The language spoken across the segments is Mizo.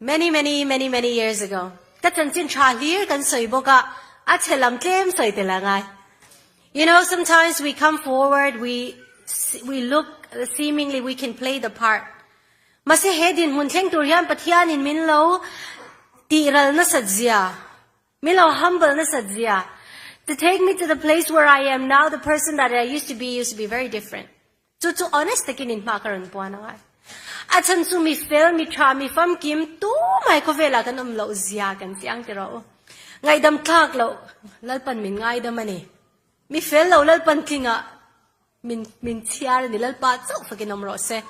Many many many many years ago. Ka chanchin tha hlir kan sawi bawk a, a chhe lam tlem sawi tel a ngai. You know, sometimes we come forward, we we look seemingly we can play the part. Mahse he dinhmun thleng tur hian Pathianin min lo tih ral nasat zia, min lo humble nasat zia. To take me to the place where I am now, the person that I used to be used to be very different. Chu chu honest takin in hma ka rawn puan angai. A chhan chu mi fel, mi tha, mi famkim tumai khawvelah kan awm loh zia kan chiang ti rawh u. Ngaihdam thlak loh Lalpan min ngaidam a ni. Mi fel lo Lalpan tlingah min min chhiar a ni. Lalpa chauh fakin awm rawh se.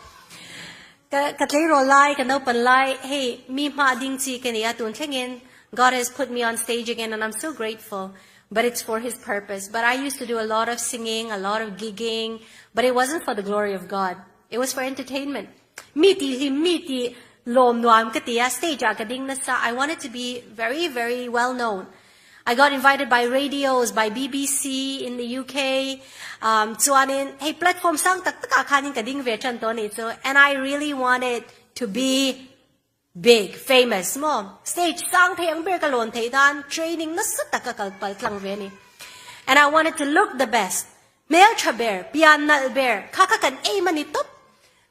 Ka ka tleirawl lai, ka naupan lai, hei mi hma ding chi ka ni a tun thlengin God has put me on stage again and I'm so grateful. But it's for his purpose. But I used to do a lot of singing, a lot of gigging, but it wasn't for the glory of God. It was for entertainment. Mi ti hlim, mi ti lawm nuam ka ti a, stage ah ka ding nasa. I wanted to be very, very well known. I got invited by radios, by BBC in the UK. Um, chuanin, hei platform sang tak tak ah khanin ka ding ve tan to ni chu. And I really wanted to be big, famous maw? Stage sang thei ang ber ka lawn theih nan training nasa tak ka kal pal tlang ve a ni. And I wanted to look the best. Hmel tha ber, pian nalh ber, kha kha kan aim a ni tawp.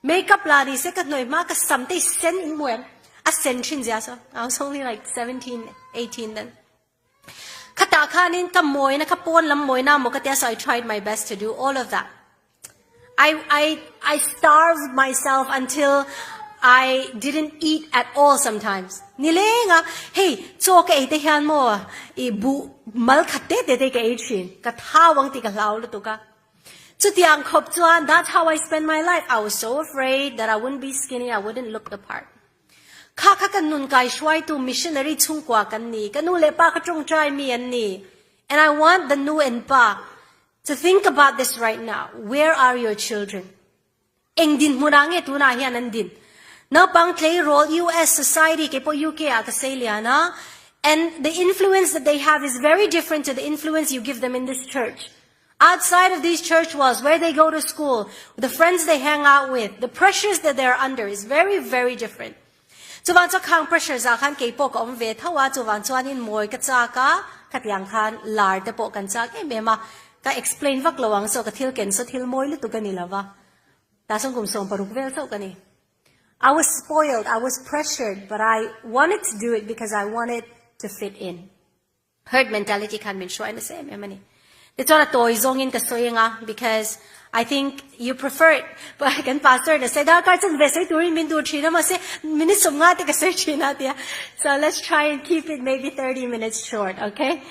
Makeup la ni se ka hnuai hma ka sam te hi sen in hmu em? A sen thin zia so. I was only like 17, 18 then. Khatah khanin ka mawina kha pawn lam mawina maw ka tia so I tried my best to do all of that. I I I starved myself until I didn't eat at all sometimes. Nilenga hei chaw ka ei te hian maw i buh mal khat te te te ka ei thin. Ka thau ang tih ka hlau lutuk a. Chutiang khawp chuan that's how I spend my life. I was so afraid that I wouldn't be skinny, I wouldn't look the part. Kha kha kan nun kai hruaitu missionary chhungkua kan ni. Ka nu leh pa ka tawngtai mi an ni. And I want the nu and pa to think about this right now. Where are your children? Eng dinhmun ah nge tunah hian an din? Naupang tleirawl US society kei pawh UK ah ka sei lian a, and the influence that they have is very different to the influence you give them in this church. Outside of these church walls, where they go to school, the friends they hang out with, the pressures that they're under is very, very different. Chuvang chuan khang pressures ah khan keipawh ka awm ve tho a, chuvang chuanin mawi ka chak a, khatiang khan lar te pawh kan chak em em a, ka explain vak lo ang saw ka thil ken saw thil mawi lutuk a ni lo va, tah chuan kum 16 vel chauh ka ni. I was spoiled, I was pressured, but I wanted to do it because I wanted to fit in. Herd mentality khan min hruai nasa em em a ni. Tichuan a tawi zawngin ka sawi ang a because I think you prefer it. Kan pastor in a sawi darkar chuan ve sawi turin min duh thin a mahse minute 50 te ka sawi thin a tia. So let's try and keep it maybe 30 minutes short, okay?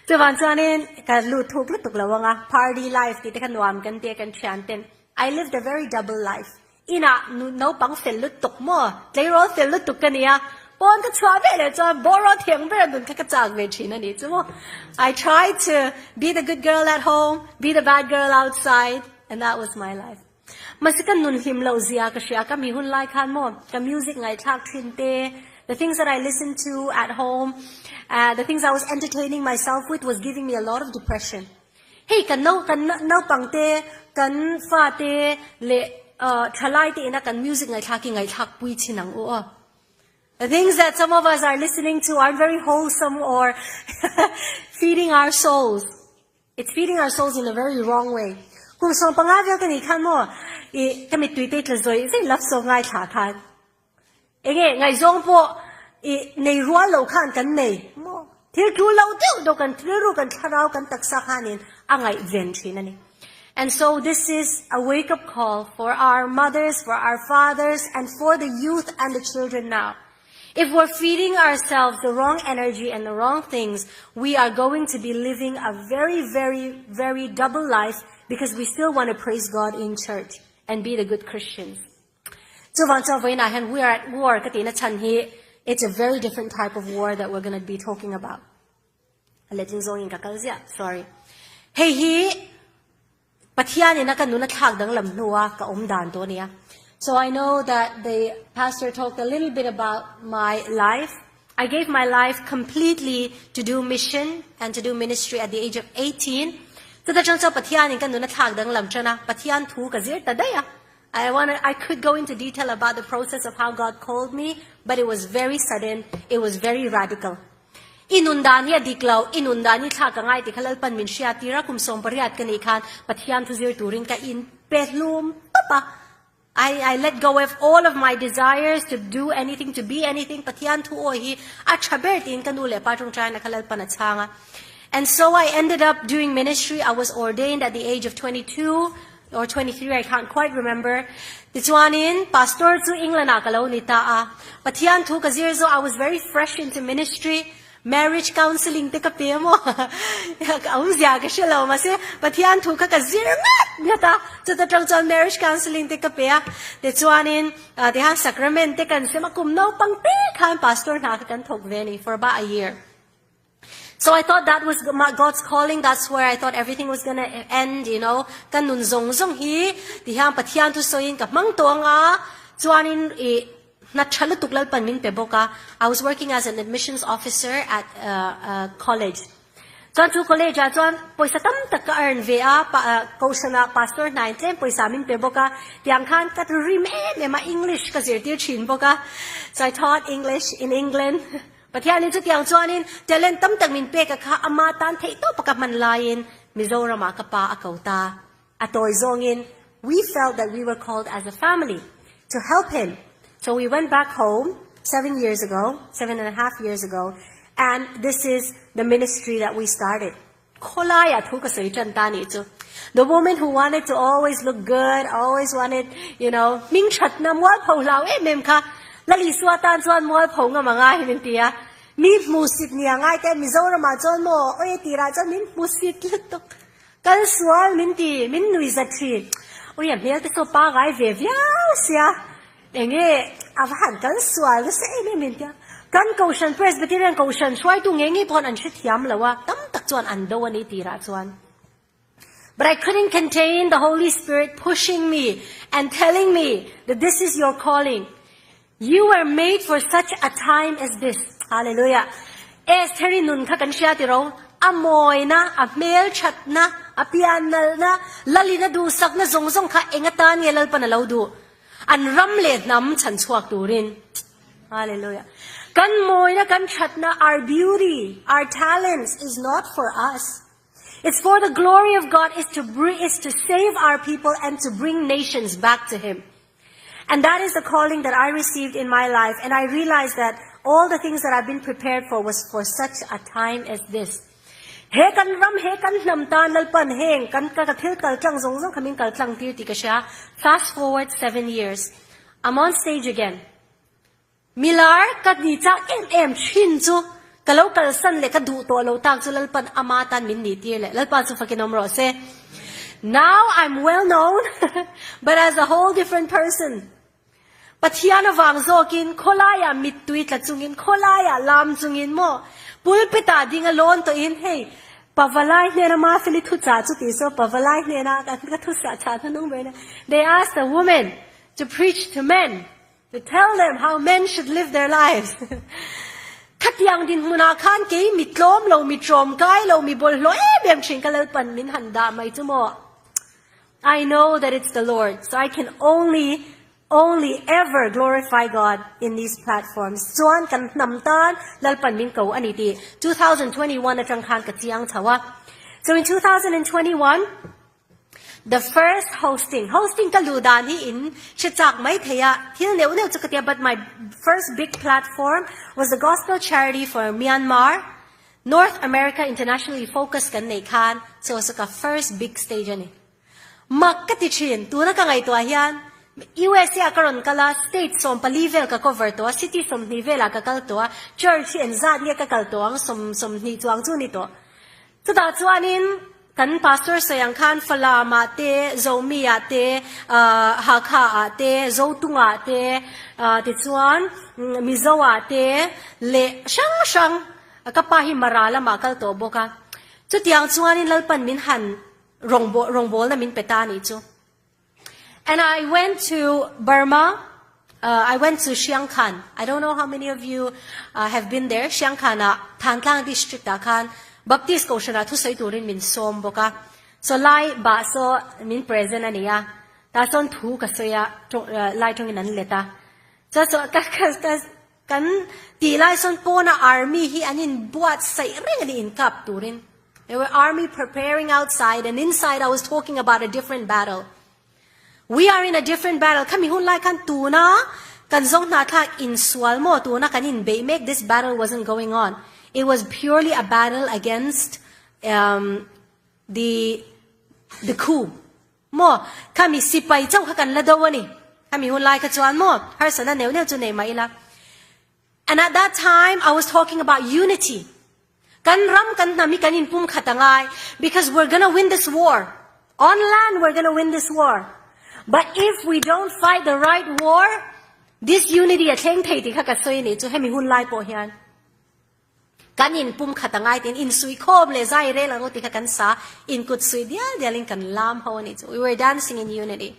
Chuvang chuanin ka lut thuk lutuk lo ang a, party life tih te kha nuam kan tia kan thian ten. I lived a very double life. Inah naupang fel lutuk maw? Tleirawl fel lutuk ka nia. Pawn ka chhuah ve leh chuan bawraw thiang ber nun kha ka chak ve thin a ni chu maw. I tried to be the good girl at home, be the bad girl outside and that was my life. Mahse ka nun hlim loh zia ka hria, ka mi hun lai khan maw ka music ngaihthlak thin te, the things that I listened to at home, the things I was entertaining myself with was giving me a lot of depression. Hei kan no kan naupang te, kan fa te leh thalai te ina kan music ngaihthlak hi ngaihthlak pui chin ang u aw. The things that some of us are listening to aren't very wholesome or feeding our souls. It's feeding our souls in a very wrong way. Kum 15 vel ka nih khan maw i ka mittui te tla zawih zawih love song ngaithla khan. Enge ngaihzawng pawh i nei rual lo khan kan nei maw? Thil thu lo deuh deuh kan rilru kan thlarau kan taksa khanin a ngaihven thin a ni. And so this is a wake up call for our mothers, for our fathers and for the youth and the children now. If we're feeding ourselves the wrong energy and the wrong things, we are going to be living a very, very, very double life because we still want to praise God in church and be the good Christians. Chuvang chuan vawiinah hian we are at war ka tihna chhan hi it's a very different type of war that we're gonna be talking about. A letling zawngin ka kal ziah, sorry. Hei hi Pathian ina ka nuna thlak danglam hnua ka awm dan tawh ania. So I know that the pastor talked a little bit about my life. I gave my life completely to do mission and to do ministry at the age of 18. Chuta chang chuan Pathian in ka nuna thlak danglam tan a, Pathian thu ka zir ta daih a. I wanna, I could go into detail about the process of how God called me, but it was very sudden, it was very radical. I nun dan hi a dik lo, i nun dan hi thlak a ngai tih kha Lalpan min hriat tir a, kum 80 ka nih khan Pathian thu zir turin ka in pe hlum tawp a. I, I let go of all of my desires to do anything, to be anything, Pathian thu awi hi a tha ber tiin ka nu leh pa tawngtaina kha Lalpan a chhang a. And so I ended up doing ministry, I was ordained at the age of 22 or 23, I can't quite remember. Tichuanin, pastor chu England ah ka lo ni ta a. Pathian thu ka zir zo, I was very fresh into ministry. Marriage counseling te ka pe maw? Ka awmzia ka hre lo mahse Pathian thu kha ka zir ngat ngat a. Chuta tang chuan marriage counseling te ka pe a. Tichuanin, tihan sacrament te kan sem a, kum naupang te khan pastor hna kha kan thawk ve a ni for about a year. So I thought that was my God's calling. That's where I thought everything was gonna end, you know. Kan nun zawng zawng hi tihian Pathian thu sawiin ka hmang tawh anga chuanin i hna tha lutuk Lalpan min pe bawk a. I was working as an admissions officer at a, a college. Chuan chu college ah chuan pawisa tam tak ka earn ve a, pa, kohhran ah pastor hna in tlem pawisa min pe bawk a. Tiang khan ka rim em em a, English ka zirtir thin bawk a. So I taught English in England. Pathianin chutiang chuanin talent tam tak min pek a kha ama tan theih tawp a ka hman laiin Mizoramah ka pa a ko ta. A tawi zawngin we felt that we were called as a family to help him. So we went back home 7 years ago, 7.5 years ago, and this is the ministry that we started. Khawlaiah thu ka sawi tan ta nih chu. The woman who wanted to always look good, always wanted, you know, hming thatna mual pho hlau em em kha Lal Isua tan chuan mual pho ngam a ngai min ti a. Mi hmusit ni a ngai te Mizoramah chuan maw oi tirah chuan min hmusit lutuk. Kal sual min ti, min nui za thin. Ui a hmel te saw pangai ve viau sia. Enge a va han kal sual nasa em em min tia. Kan Kohhran Presbyterian Kohhran hruaitu nge ngei pawh an hrethiam lo a, tam tak chuan an do a ni tirah chuan. But I couldn't contain the Holy Spirit pushing me and telling me that this is your calling. You were made for such a time as this. Hallelujah. Estheri nun kha kan hria tiro. A mawina, a hmel thatna, a pian nalna, lalina duhsakna zawng zawng kha eng atan nge Lalpan a lo duh. An ram leh hnam chhan chhuak turin. Hallelujah. Kan mawina, kan thatna, our beauty, our talents is not for us. It's for the glory of God, is to, bring, is to save our people and to bring nations back to Him. And that is the calling that I received in my life. And I realized that all the things that I've been prepared for was for such a time as this. He kan ram he kan hnam tan Lalpan heng kan ka thil kal tlang zawng zawng kha min kal tlang tir tih ka hria. Fast forward 7 years. I'm on stage again. Milar ka ni chak em em thin chu ka lo kal san leh ka duh tawh lo tak chu Lalpan ama tan min nih tir leh Lalpa chu fakin awm rawh se. Now I'm well known but as a whole different person. Pathian awang zawkin khawlaiah mittui tla chungin khawlaiah lam chungin maw pulpit-ah ding a lawn tawhin hei pavalai hnena Mafeli thu chah chu tih saw pavalai hnena ka thu sah chah hnunung ber nia. They asked the women to preach to men to tell them how men should live their lives. Khatiang din hmunah khan kei mi tlawm lo mi tawm kai lo mi bawlhhlawh em em thin ka Lalpan min han dah mai chu maw. I know that it's the Lord, so I can only only ever glorify God in these platforms. Chuan kan hnam tan Lalpan min ko ani ti 2021 atang khan ka chiang chawa. So in 2021 the first hosting hosting ka ludan hi in chak mai theia thil neu neu chu ka tia, but my first big platform was the gospel charity for Myanmar North America internationally focus kan nei khan so so ka first big stage ani mak ka ti thin tuna ka ngai to hian USA ka ron kala state som pali vel ka cover to city som ni vela ka kal to church en zat nge ka kal to ang som som ni chuang chu ni to chu da chuanin kan pastor sayang khan Falama te Zomi a te Hakha a te Zotunga te ti chuan Mizo a te le sang sang ka pa hi mara lama kal to boka chu tiang chuanin Lalpan min han rong bo rong bol na min peta ni chu. And I went to Burma. I went to Chiang Khan. I don't know how many of you have been there. Chiang Khan a Thantlang district a khan Baptist ko shana thu soi turin min som boka. So lai ba so min present ania. Tah chuan thu ka sawi a, lai tawngin an let a. Chuan chuan ka ka kan tih lai chuan pawna army hi an inbuatsaih reng a ni inkap turin. There were army preparing outside and inside I was talking about a different battle. We are in a different battle. Khami hun lai khan tuna kan zawng hnahthlak insual maw tuna kan inbeih mek this battle wasn't going on. It was purely a battle against um, the the coup. Maw khami sipai chauh kha kan la do a ni. Khami hun lai kha chuan maw harsatna neuh neuh chu nei mah ila. And at that time I was talking about unity. Kan ram kan hnam hi kan inpum khat a ngai because we're gonna win this war. On land we're gonna win this war. But if we don't fight the right war, disunity a thleng thei tih kha ka sawi a nih chu hemi hun lai pawh hian. Kan inpum khat a ngai tiin insuihkhawm leh zai rel ang u tih kha kan sa, inkut suih dial dialin kan lam ho a nih chu. We were dancing in unity.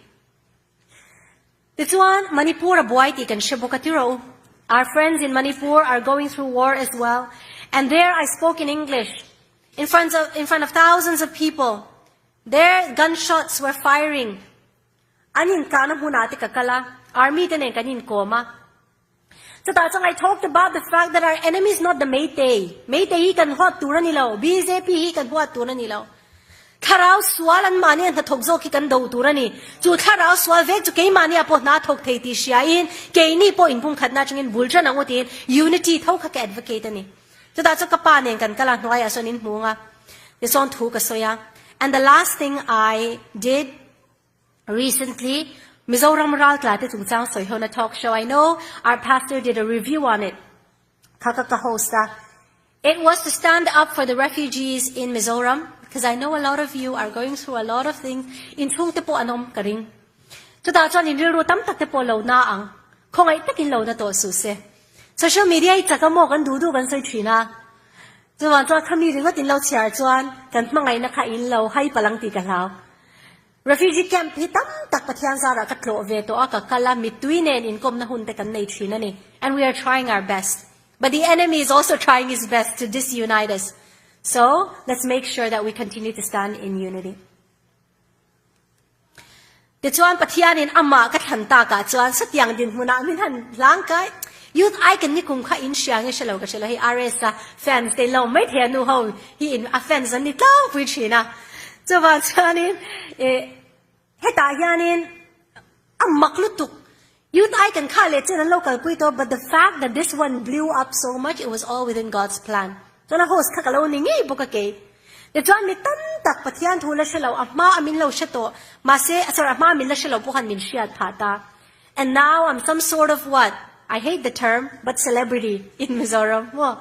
Tichuan, Manipur a buai tih kan hre bawk a tiraw u. Our friends in Manipur are going through war as well and there I spoke in English in front of in front of thousands of people. There gunshots were firing. An inkahna hmunah te ka kal a, army te nen kan inkawm a. Chutah chuan I talked about the fact that our enemy is not the Meitei. Meitei hi kan huat tur a ni lo, bjp hi kan huat tur a ni lo. Thlarau sual an mahni a hnathawk zawk hi kan do tur a ni. Chu thlarau sual vek chu keimahni ah pawh hna thawk thei tih hriain keini pawh inpumkhatna atangin bul tan ang u tiin unity tho kha ka advocate a ni. Chutah chuan ka pa nen kan kal a, hnuaiah sawn in hmung a, tichuan thu ka sawi a. And the last thing I did Recently, Mizoram raltla te chungchang sawi ho na talk show, I know our pastor did a review on it, kha ka ka host a. It was to stand up for the refugees in Mizoram because I know a lot of you are going through a lot of things, in chhung te pawh an awm ka ring. Chutah chuan in rilru tam tak te pawh lo na ang, khawngaih takin lo na tawh suh se. Social media hi chak a maw kan duh duh kan sawi thin a, chuvang chuan khami ringawt in lo chhiar chuan kan hmangaihna kha in lo hai palh ang tih ka hlau. Refugee camp hi tam tak Pathian zarah ka tlawh ve tawh a, ka kal a, mittui nen inkawmna hun te kan nei thin a ni. And we are trying our best. But the enemy is also trying his best to disunite us. So, let's make sure that we continue to stand in unity. Tichuan Pathianin amah ka thlan takah chuan satiang dinhmunah min han hlang kai. Youth icon ni kum kha in hria nge hre lo ka hre lo hei RS a fans te in lo mai thei a nu ho hi in a fans an ni tlangpui thin a. Chuvang chuanin eh hetah hianin a mak lutuk Youth icon kha leh chen an lo kalpui tawh but the fact that this one blew up so much it was all within God's plan. Chuan a host kha ka lo ni ngei bawk a kei. Tichuan mi tam tak Pathian thu la hre lo a hma a min lo hre tawh mahse sorry a hma a min la hre lo pawh khan min hriat phah ta. And now I'm some sort of what? I hate the term but celebrity in Mizoram maw?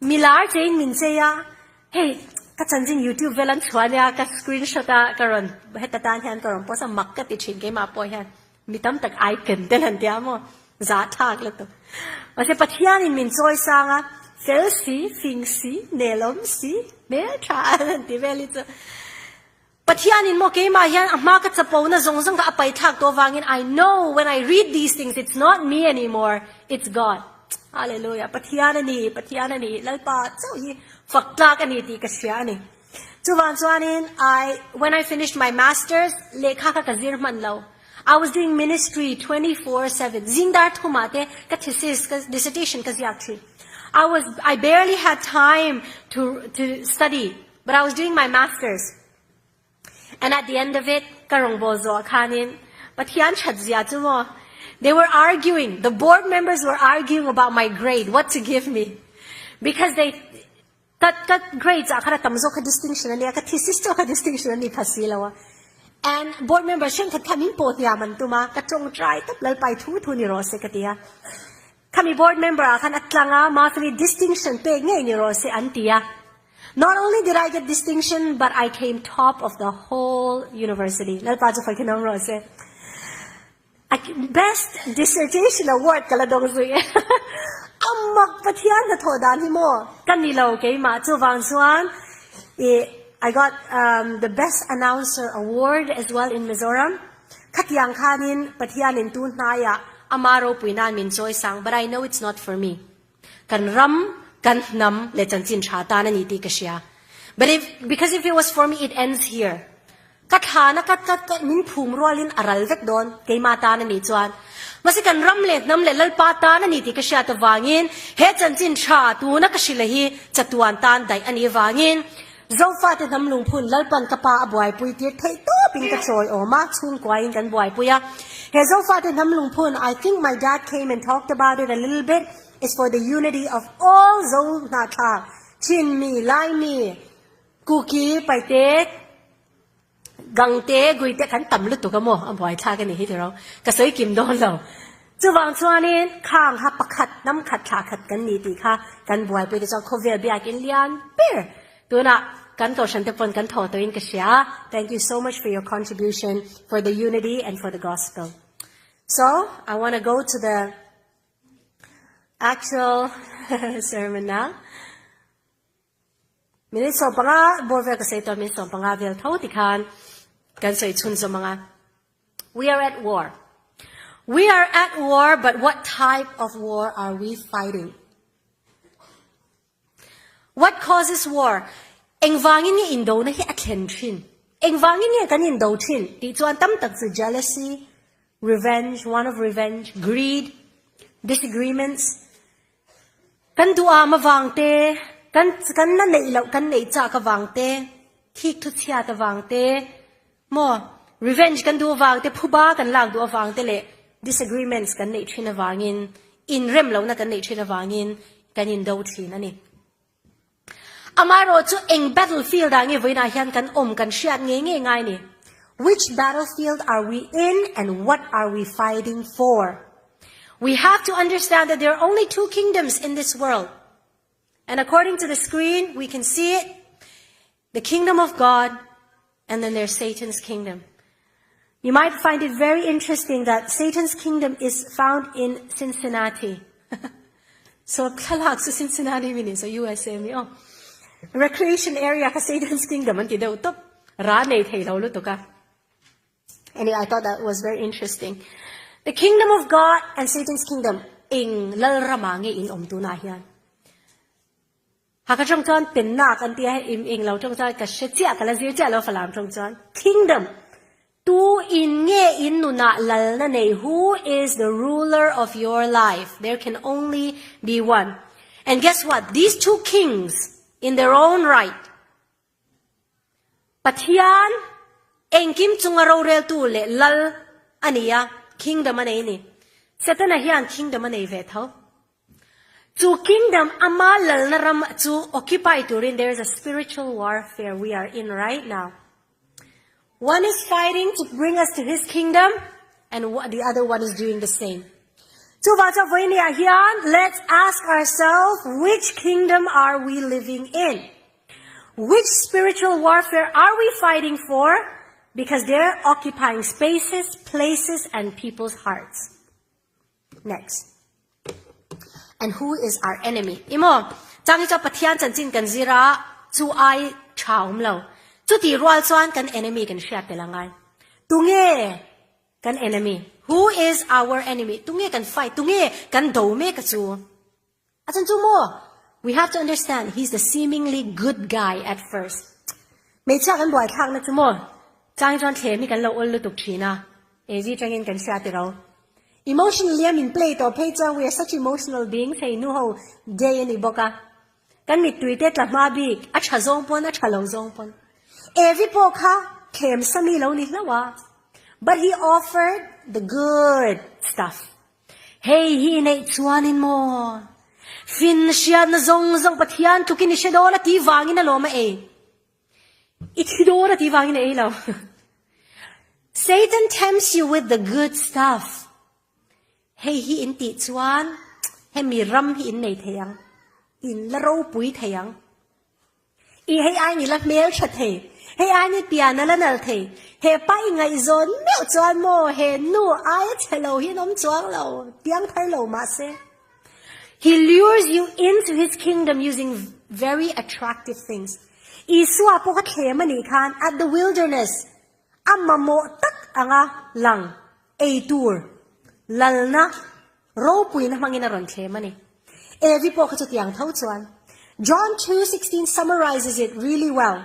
Mi lar chein min chei a, hei ka chanchin YouTube vel an chhuah ania ka screenshot a ka rawn heta tan hian ka rawn post a mak ka ti thin keimah pawh hian mi tam tak icon te han tia maw zah thlak lutuk. Mahse Pathianin min chawi sang a, fel si, fing si, nelawm si, hmeltha an ti vel hi chu. Pathianin maw keimah hian a hma ka chapona zawng zawng kha a paithlak tawh avangin I know when I read these things it's not me anymore, it's God. Hallelujah. Pathian a ni, Pathian a ni, Lalpa chauh hi fak tlak a ni tih ka hria a ni. Chuvang chuanin I when I finished my masters lehkha kha ka zir hman lo. I was doing ministry 24/7. Zingdar thumah te ka thesis, ka dissertation ka ziak thin. I was I barely had time to to study. But I was doing my masters and at the end of it ka rawngbâwl zawh khanin Pathian that zia chu maw they were arguing the board members were arguing about my grade what to give me because they ka ka grades ah khan a tam zawk kha distinction a nia ka thesis chu kha distinction a ni pha si lo a and board member thenkhat kha min pawh hniam an tum a ka tawngtai tawp lalpai thu thu ni rawh se ka ti a Khami board member ah khan a tlang a, Mafeli distinction pek ngei ni rawh se an ti a. Not only did I get distinction but I came top of the whole university. Lalpa chu fakin awm rawh se. Best dissertation award ka la dawng zui e. A mak Pathian hnathawh dan hi maw? Ka ni lo keimah chuvang chuan i I got um, the best announcer award as well in Mizoram. Khatiang khanin Pathianin tu hnaiah ama ropui nan min chawi sang but I know it's not for me. Kan ram, kan hnam leh chanchin tha tan a ni tih ka hria. But if, because if it was for me it ends here. Ka thlana ka ka ka min phum rualin a ral vek dawn keima tan a nih chuan. Mahse kan ram leh hnam leh Lalpa tan a ni tih ka hriat avangin he chanchin tha tuna ka hrilh hi chatuan tan daih a nih avangin Zofate hnam lungphun Lalpan ka pa a buaipui tir theih tawpin ka chawi awm a, chhungkuain kan buaipui a. He Zofate hnam lungphun, I think my dad came and talked about it a little bit, is for the unity of all Zohnahthlak, Chinmi, Laimi, Kuki, Paite, Gangte, Guite kan tam lutuk a maw? A buaithlak a ni hi tiraw? Ka sawi kim dawn lo. Chuvang chuanin khang kha pakhat, hnam khat, thla khat kan ni tih kha kan buaipui te chuan khawvel biakin lian ber tunah kan kohhran te pawn kan thaw tawhin ka hria. Thank you so much for your contribution for the unity and for the gospel. So, I want to go to the actual sermon now. Minute 15 bawr vel ka sawi tawh, minute 15 vel tho tikhan kan sawi chhunzawm ang a. We are at war. We are at war, but what type of war are we fighting? What causes war? Engvangin nge indona hi a thlen thin? Engvangin nge kan indo thin? Tih chuan tam tak chu jealousy, revenge, one of revenge, greed, disagreements, Kan duham avang te, kan kan la neih loh kan neih chak avang te, thik thu chhiat avang te, maw revenge kan duh avang te, phuba kan lak duh avang te leh disagreements kan neih thin avangin, inrem lohna kan neih thin avangin kan indo thin a ni. Amaherawh chu eng battlefield ah nge vawiinah hian kan awm kan hriat ngei ngei ngai ni? Which battlefield are we in and what are we fighting for? We have to understand that there are only two kingdoms in this world. And according to the screen, we can see it. The kingdom of God and then there's Satan's kingdom. You might find it very interesting that Satan's kingdom is found in Cincinnati. so thlalak chu Cincinnati mi ni so USA mi aw. Recreation area kha Satan's kingdom an ti deuh top. Ra nei thei lo lutuk a. Anyway, I thought that was very interesting. The kingdom of God and Satan's kingdom eng lalrama nge in awm tunah hian. Hakha ṭawng chuan Pennak an ti a, im eng lo ṭawng chuan ka hre chiah, ka la zir chiah lo Falam ṭawng chuan. Kingdom, Tu in nge in nunah lalna nei, who is the ruler of your life? There can only be one. And guess what? These two kings in their own right, Pathian engkim chunga roreltu leh lal a ni a, kingdom a nei a ni. Setana hian kingdom a nei ve tho. Chu kingdom ama lalna ram chu occupy turin there is a spiritual warfare we are in right now. One is fighting to bring us to his kingdom and the other one is doing the same. Chuvang chuan vawinia hian let's ask ourselves which kingdom are we living in? Which spiritual warfare are we fighting for? Because they're occupying spaces, places and people's hearts. Next. And who is our enemy? Imo, chang hi chu Pathian chanchin kan zir a, chu ai tha awm lo. Chuti rual chuan kan enemy kan hriat tel angai. Tunge kan enemy? Who is our enemy? Tunge kan fight? Tunge kan do mek a chu? A chan chu maw? We have to understand he's the seemingly good guy at first. Hmeichhia kan buai thlakna chu maw? Chang chuan thlem hi kan lo awl lutuk thin a, AG tangin kan hria tiro. Emotionally a min play tawh phei chuan we are such emotional beings hei nu ho day a ni bawk a. Kan mittui te tla hma bik, a tha zawng pawn a tha lo zawng pawn. Evi pawh kha thlem sami lo ni hlauh a, but he offered the good stuff. Hei hi i neih chuanin maw? Fin hriatna zawng zawng Pathian tlukin i hre dawn a tih vangin alawm a ei. I thi dawn a tih vangin a ei lo. Satan tempts you with the good stuff. Hei hi in tih chuan hemi ram hi in nei thei ang. In la ropui thei ang. I hei ai ni la hmel tha thei, hei ai ni pian a la nal thei, he pa i ngaihzawn meuh chuan maw he nu aia chhe lo hi an awm chuang lo, piang thar lo mahse. He lures you into his kingdom using very attractive things. Isua pawh kha thlem a nih khan at the wilderness a mamawh tak anga lang ei tur lalna Ropuina hmangin a rawn thlem a ni. Evi pawh kha chutiang tho chuan. John 2:16 summarizes it really well.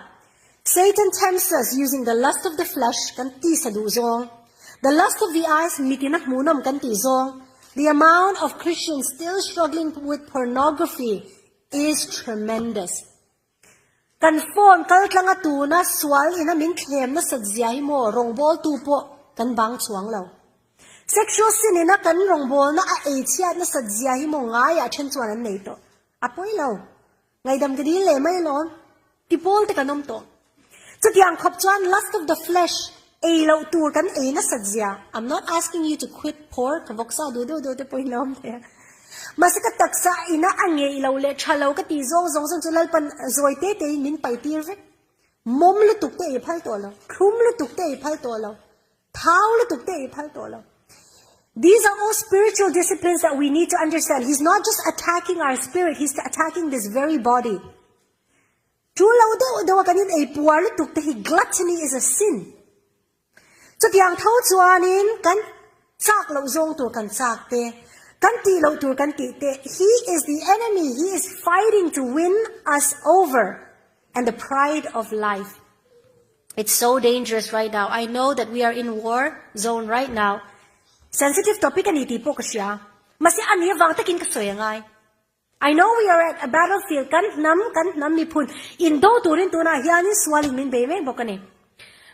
Satan tempts us using the lust of the flesh, kan tisa duh zawng, the lust of the eyes, mitin a hmuhnawm kan tih zawng. The amount of Christians still struggling with pornography is tremendous. Kan phone kal tlanga tuna sual ina min thlem nasat zia hi maw rawngbawltu pawh kan bang chuang lo. Sexual sin ina kan rawngbawlna a ei chhiat nasat zia hi maw ngaiah then chuan an nei tawh. A pawi lo. Ngaidam ka dil leh mai alawm. Ti pawl te kan awm tawh. Chutiang khawp chuan lust of the flesh ei loh tur kan ei nasat zia. I'm not asking you to quit pork, vawksa duh deuh deuh te pawhin a awm thei a. Mahse ka taksa ina a ngeih lo leh tha lo ka tih zawng zawng zawng chu Lalpan zawi te tein min pai tir vek. Mawm lutuk te ei phal tawh lo, thlum lutuk te ei phal tawh lo, thau lutuk te ei phal tawh lo. These are all spiritual disciplines that we need to understand. He's not just attacking our spirit, he's attacking this very body. Tul lo deuh deuh a kan in ei puar lutuk te hi gluttony is a sin. Chutiang tho chuanin kan chak loh zawng tur kan chak te, kan tih loh tur kan tih te, he is the enemy, he is fighting to win us over and the pride of life. It's so dangerous right now. I know that we are in war zone right now. Sensitive topic a ni tih pawh ka hria. Mahse a ni avang takin ka sawi angai. I know we are at a battlefield, kan hnam, kan hnam miphun indo turin tunah hianin sualin min bei mek bawk a ni.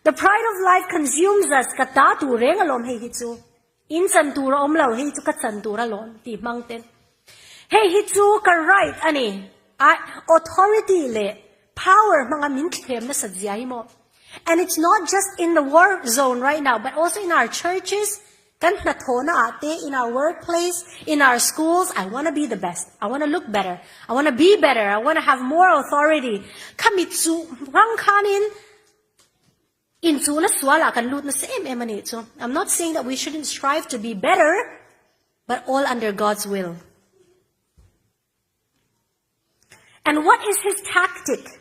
The pride of life consumes us, ka ta tur reng alawm hei hi chu. In chan tur a awm lo, hei chu ka chan tur alawm tih hmang ten. Hei hi chu ka right a ni. I, authority leh power hmanga min thlem nasat zia hi maw. And it's not just in the war zone right now, but also in our churches, Kan hnathawhna ah te, in our workplace, in our schools, I wanna be the best, I wanna look better, I wanna be better, I wanna have more authority. Khami chu hmang khanin inchuhna sual ah kan lut nasa em em a nih chu. I'm not saying that we shouldn't strive to be better, but all under God's will. And what is his tactic?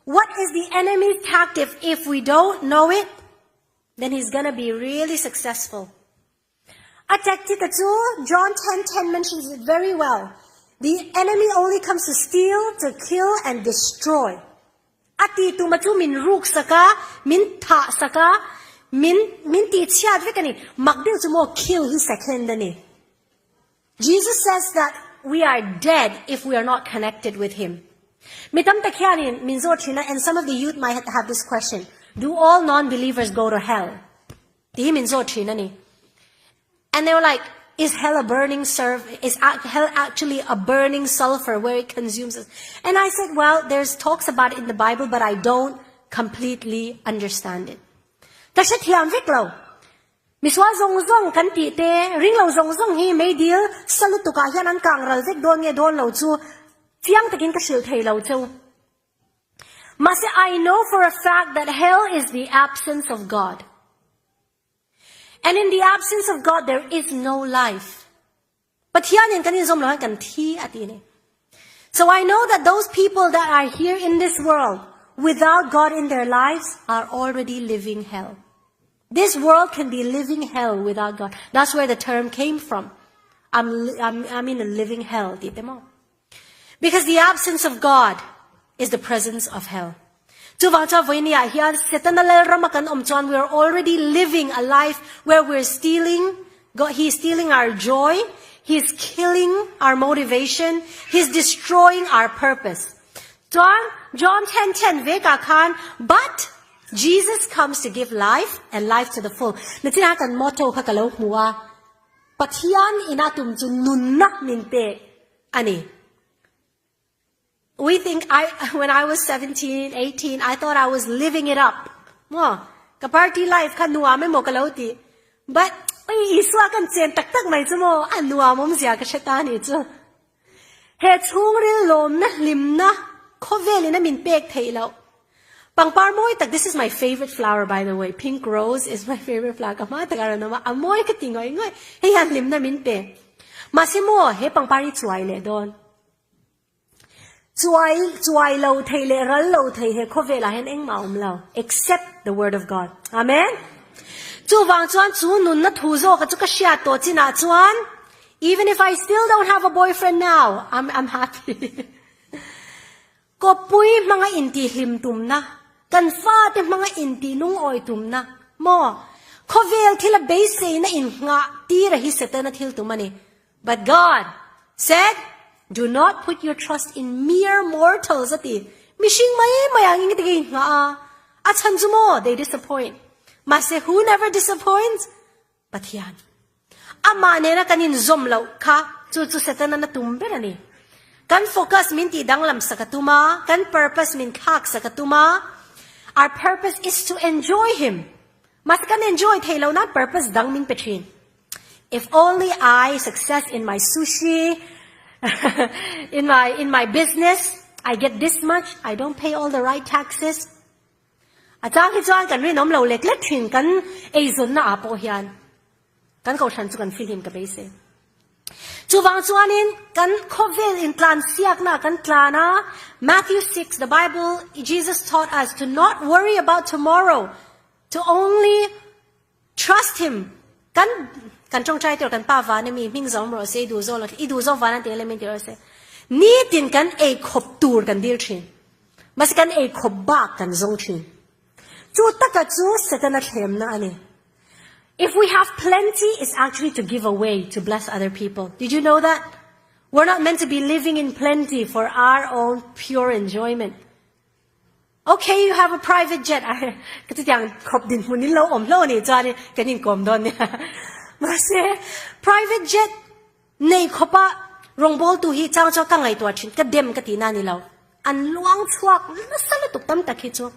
What is the enemy's tactic? If we don't know it, then he's going to be really successful. A tactic chu, John 10:10 10 mentions it very well. The enemy only comes to steal, to kill, and destroy. A ti tuma chu min ruk saka, min tha saka, min min ti chiat vek ani. Mak deuh chu mo kill hi second ani. Jesus says that we are dead if we are not connected with him. Mi tam tak hianin min zawt thin a and some of the youth might have this question, do all non-believers go to hell? Tih hi min zawt thin a ni. And they were like, is hell a burning serv is hell actually a burning sulfur where it consumes us? And I said, well, there's talks about it in the Bible, but I don't completely understand it. Ka hrethiam vek lo. Misual zawng zawng kan tih te, ring lo zawng zawng hi meidil sa lutuk ah hian an kang ral vek dawn nge dawn lo chu chiang takin ka hrilh thei lo cheu. Mahse I know for a fact that hell is the absence of God. And in the absence of God there is no life. Pathianin kan inzawm lo hian kan thi a ti a ni. So I know that those people that are here in this world without God in their lives are already living hell. This world can be living hell without God. That's where the term came from. I'm, I'm, I'm in a living hell. Ti te mo. Because the absence of God is the presence of hell. Chuvang chuan vawinia ah hian Setana lal rama kan awm chuan we are already living a life where we're stealing, God, he's stealing our joy, he's killing our motivation, he's destroying our purpose. Chuan John 10:10 vekah khan but Jesus comes to give life and life to the full. Nachinah kan motto kha ka lo hmu a, Pathian ina tum chu nunna min pek a ni. We think I when I was 17, 18, I thought I was living it up. Maw, ka party life kha nuam emaw ka lo ti. But oi Isua kan chen tak tak mai chu maw, a nuam awm zia ka hre ta ni chu. He chhungril lawmna hlimna khawvelin a min pek theih loh. Pangpar mawi tak, this is my favorite flower by the way, pink rose is my favorite flower, ka hma takah rawn awm a, a mawi ka ti ngawih ngawih, hei hian hlimna min pe. Mahse maw, he pangpar hi chuai leh dawn. Chuai, chuai lo thei leh ral lo thei he khawvelah hian engmah a awm lo, except the word of God. Amen. Chuvang chuan chu nunna thu zawka chu ka hriat tawh chinah chuan, even if I still don't have a boyfriend now, I'm, I'm happy. Kawppui hmanga intihhlim tumna. Kan fate hmanga intih lungawi tumna maw? Khawvel thila beiseina inngah tir a hi Setana thil tum a ni. But God said, Do not put your trust in mere mortals a ti. Mihring mai mai ang eng tige inngah a? A chhan chu maw? They disappoint. Mahse who never disappoints? Pathian. Amah nena kan inzawm loh kha chu chu Setana'n a tum ber a ni. Kan focus min tih danglam sak a tum a, kan purpose min thlak sak a tum a. Our purpose is to enjoy Him. Mahse kan enjoy theih loh nan purpose dang min pe thin. If only I success in my sushi, in my in my business, I get this much, I don't pay all the right taxes. A chang hi chuan kan rinawm lo lek lek thin kan eizawnna ah pawh hian kan kohhran chu kan fihlim ka beisei. Chuvang chuanin kan khawvel intlan siakna ah kan tlan a, Matthew 6, the Bible, Jesus taught us to not worry about tomorrow, to only trust him. Kan kan tawngtai tur kan pa van ami hming zawm rawh se, i duh zawk lo, i duh zawk van an ti lem in ti rawh se. Nitin kan ei khawp tur kan dil thin. Mahse kan ei khawp bak kan zawng thin. Chu taka chu Setana thlemna a ni. If we have plenty, it's actually to give away, to bless other people. Did you know that? We're not meant to be living in plenty for our own pure enjoyment. Okay, you have a private jet. Ka chutiang khawp dinhmun in lo awm hlauh a nih chuan kan inkawm dawn nia. Mahse, private jet nei khawpa rawngbawltu hi chang chuan ka ngaihtuah thin, ka dem ka tihna a ni lo. An luang chhuak nasa lutuk tam tak hi chu.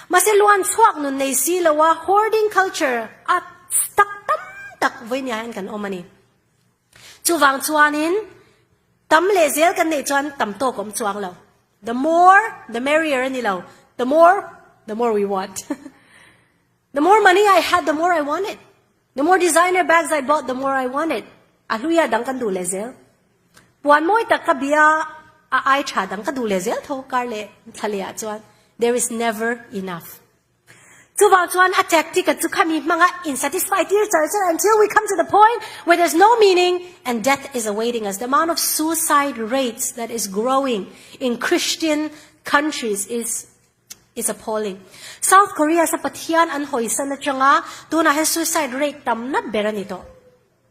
Mahse, luan chhuak nun nei si loa hoarding culture a stuck tam tak vawinia hian kan awm a ni. Chuvang chuanin tam leh zel kan neih chuan tam tawk awm chuang lo. The more, the merrier a ni lo. The more, the more we want. The more money I had, the more I wanted. The more designer bags I bought, the more I wanted. A hluia dang kan duh leh zel. Puan mawi tak ka bia a ai tha dang ka duh leh zel tho kar leh thla leh ah chuan. There is never enough. Chuvang chuan a tactic a chu khami hmanga in satisfy tir char char until we come to the point where there's no meaning and death is awaiting us. The amount of suicide rates that is growing in Christian countries is is appalling. South Korea sa Pathian an hawisan atanga tunah hian suicide rate tamna ber a ni tawh.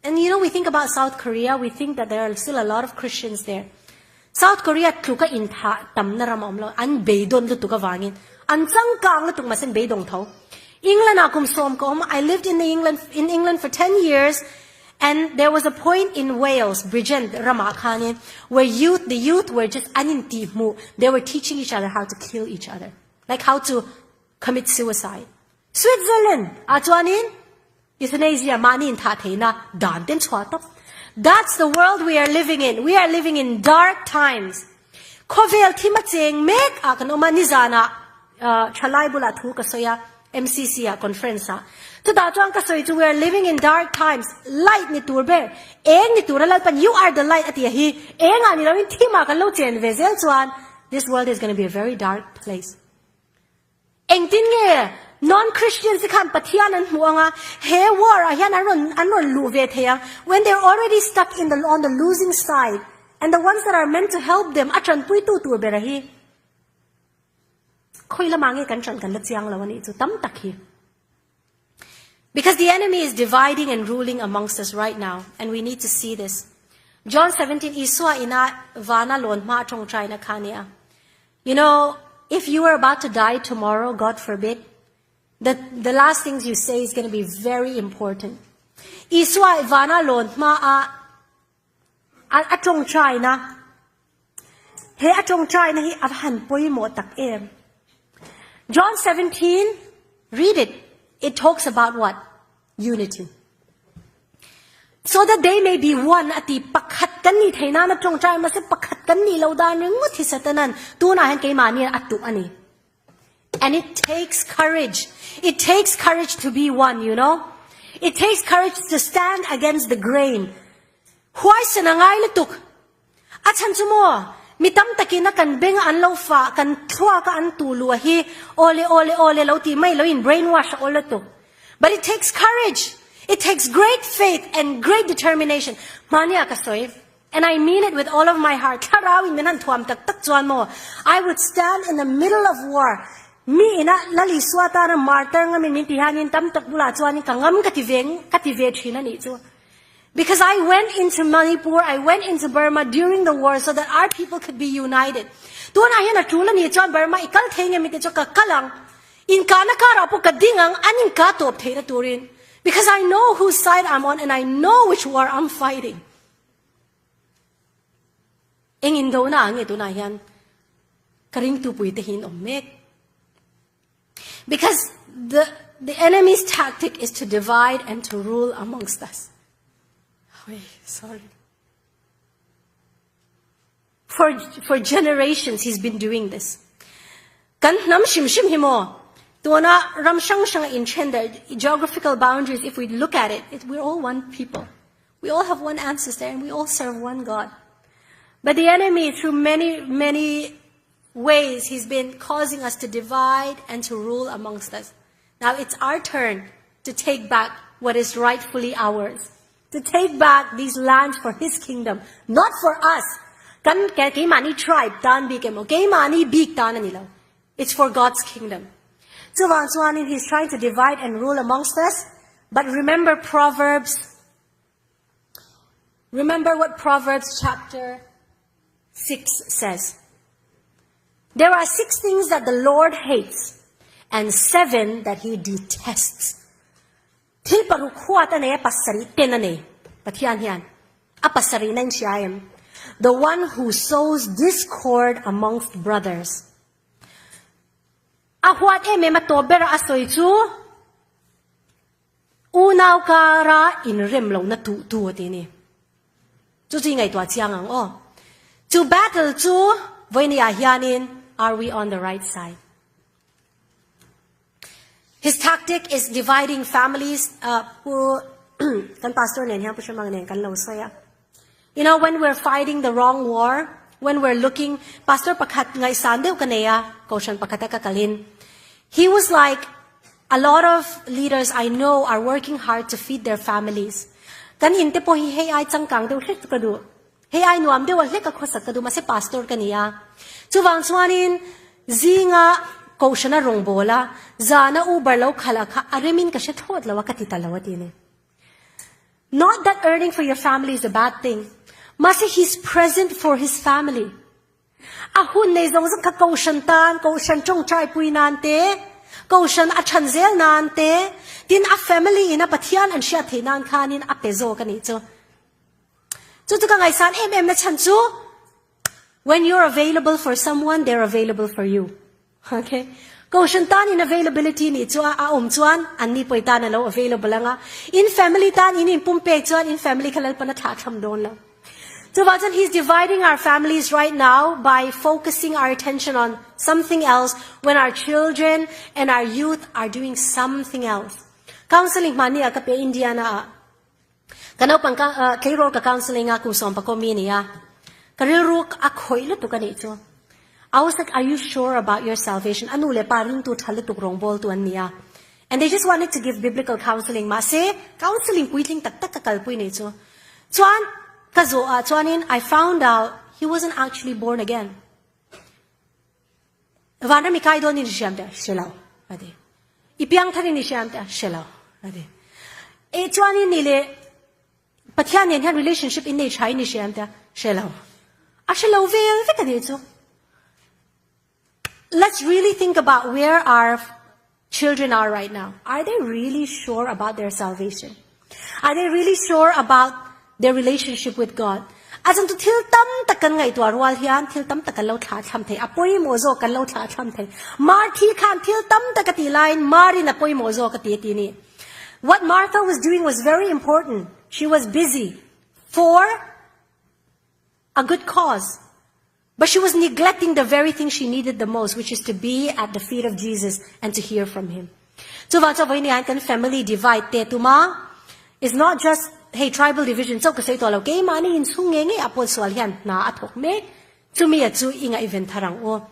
And you know we think about South Korea, we think that there are still a lot of Christians there. South Korea tluka inthah tamna ram a awm lo, an beidawn lutuk avangin, an changkang lutuk mahse an beidawng tho. England ah kum sawm ka awm, I lived in the England, in England for 10 years and there was a point in Wales, Bridgend ramah khanin, where youth, the youth were just an intihhmuh, they were teaching each other how to kill each other, like how to commit suicide. Switzerland ah chuanin Euthanasia, mahni inthah theihna dan ten chhuah tawp. That's the world we are living in. We are living in dark times. Khawvel thim a cheng mek ah kan awm a, nizanah thalai bulah thu ka sawi a, MCC ah conference ah. Chutah chuan ka sawi chu we are living in dark times, light ni tur ber, eng ni tur a Lalpan you are the light a ti a hi, eng ah ni loin thim ah kan lo chen ve zel chuan this world is gonna be a very dark place. Engtin nge non-Christians te khan Pathian an hmuh anga he war ah hian an rawn an rawn luh ve thei ang when they are already stuck in the on the losing side and the ones that are meant to help them a tanpuitu tur ber a hi khawi lamah nge kan tan kan la chiang lo a nih chu tam tak hi. Because the enemy is dividing and ruling amongst us right now and we need to see this. John 17 Isua ina vana lawn hma tawngtaina kha nia. You know, if you were about to die tomorrow, God forbid, the, the last things you say is going to be very important. Isua vana lawn hma a a tawngtaina he a tawngtaina hi a han pawimawh tak em. John 17, read it. It talks about what? Unity. So that they may be one a ti pakhat kan ni thei nana tawngtai mahse pakhat kan ni lo dan ringawt hi Satanan tunah hian keimahni a tuh a ni. And it takes courage. It takes courage to be one, you know. It takes courage to stand against the grain. Huaisen a ngai lutuk. A chhan chu maw, mi tam takin a kan beng a an lo fah, kan thluak a an tu luah hi awle awle awle lo tih mai loin brainwash a awl lutuk. But it takes courage, it takes great faith and great determination. Hmani ah ka sawi, and I mean it with all of my heart, thlarau in min han thuam tak tak chuan maw, I would stand in the middle of war. Mi ina Lal Isua tana martyr ngamin min ti hianin tam tak bulah chuanin ka ngam ka ti ve ka ti ve thin a nih chu. Because I went into Manipur, I went into Burma during the war so that our people could be united. Tunah hian a tul a nih chuan Burma i kal thei nge mi te chu ka kal ang. Inkahna karah pawh ka ding ang, an inkah tawp theihna turin. Because I know whose side I'm on and I know which war I'm fighting. Eng indona ah nge tunah hian ka ringtu pui te hi in awm mek. Because the, the enemy's tactic is to divide and to rule amongst us. Wait, sorry. For, for generations he's been doing this. Kan hnam hrim hrim hi maw, tuna ram hrang hrang a inthen der, geographical boundaries, if we look at it, it, we're all one people. We all have one ancestor and we all serve one God. But the enemy, through many, many ways, he's been causing us to divide and to rule amongst us. Now it's our turn to take back what is rightfully ours. To take back these lands for his kingdom, not for us. Kan keimahni tribe tan bik emaw, keimahni bik tan a ni lo. It's for God's kingdom. Chuvang chuanin he's trying to divide and rule amongst us, but remember Proverbs, remember what Proverbs chapter 6 says. There are six things that the Lord hates and seven that he detests. Thil paruk huat a nei a, pasarih ten a nei. Pathian hian a pasarihna in hria em? The one who sows discord amongst brothers. A huat em em a tawp bera a sawi chu unau kara inrem lohna tuh tu a ti a ni. Chu chu i ngaihtuah chiang ang aw. Chu battle chu vawinia hianin are we on the right side? His tactic is dividing families Pu kan pastor nen hian Pu Hramang nen kan lo sawi a. You know when we're fighting the wrong war, when we're looking Pastor pakhat ngaihsan deuh ka nei a, Kohhran pakhata ka kalin. He was like a lot of leaders I know are working hard to feed their families. Kan in te pawh hi hei ai changkang deuh hlek chu ka duh. Hei ai nuam deuh a hlek a khawsak ka duh mahse pastor ka ni a. Chuvang chuanin zinga kohhrana rawngbawla zana Uber lo khalh a kha a remin ka hre thlawt lo a ka ti ta lo a ti ni. Not that earning for your family is a bad thing. Mahse he's present for his family. A hun nei zawng zawng kha kohhran tan, kohhran tawngtai pui nan te, kohhran a than zel nan te, tin a family in a Pathian an hriat theih nan khanin a pe zawk a nih chu. Chu chu ka ngaihsan em em na chhan chu when you're available for someone, they're available for you. Okay? Kohhran tan in availability nih chu a awm chuan an ni pawih tan a lo available anga. In family tan in inpum pek chuan in family kha Lalpan a thlah tham dawn lo. Chuvang chuan he's dividing our families right now by focusing our attention on something else when our children and our youth are doing something else. Counseling hmani ah ka pe Indiana ah. Ka naupang ka tleirawl ka counselling a kum sawmpakaw mi a ni a, ka rilru a khawih lutuk a nih chu. I was like, are you sure about your salvation? A nu leh pa ringtu tha lutuk rawngbawltu an ni a. And they just wanted to give biblical counselling, mahse counselling puitling tak tak ka kalpui nih chu. Chuan ka zawh ah chuanin I found out he wasn't actually born again. Vanram i kai dawn in i hriam teh a? Hre lo, a ti. I piangthar in i hriam teh a? Hre lo, a ti. E chuan in ni leh Pathian nen hian relationship in nei tha in i hriam teh a? Hre lo. A hre lo vel vek a nih chu. Let's really think about where our children are right now. Are they really sure about their salvation? Are they really sure about their relationship with God? A chang chu thil tam tak kan ngaihtuah rual hian thil tam tak kan lo thlah thlam thei. A pawimawh zawk kan lo thlah thlam thei. Marthi khan thil tam tak a tih laiin Marin a pawimawh zawk a ti a ti ni. What Martha was doing was very important. She was busy for a good cause. But she was neglecting the very thing she needed the most, which is to be at the feet of Jesus and to hear from him. Chuvang chuan vawiin hian kan family divide te tuma is not just hei tribal division chauh ka sawi tawh lo, keimahni inchhung ngei ngei ah pawh sual hian hna a thawk mek. Chumi a chu i ngaihven thar ang u.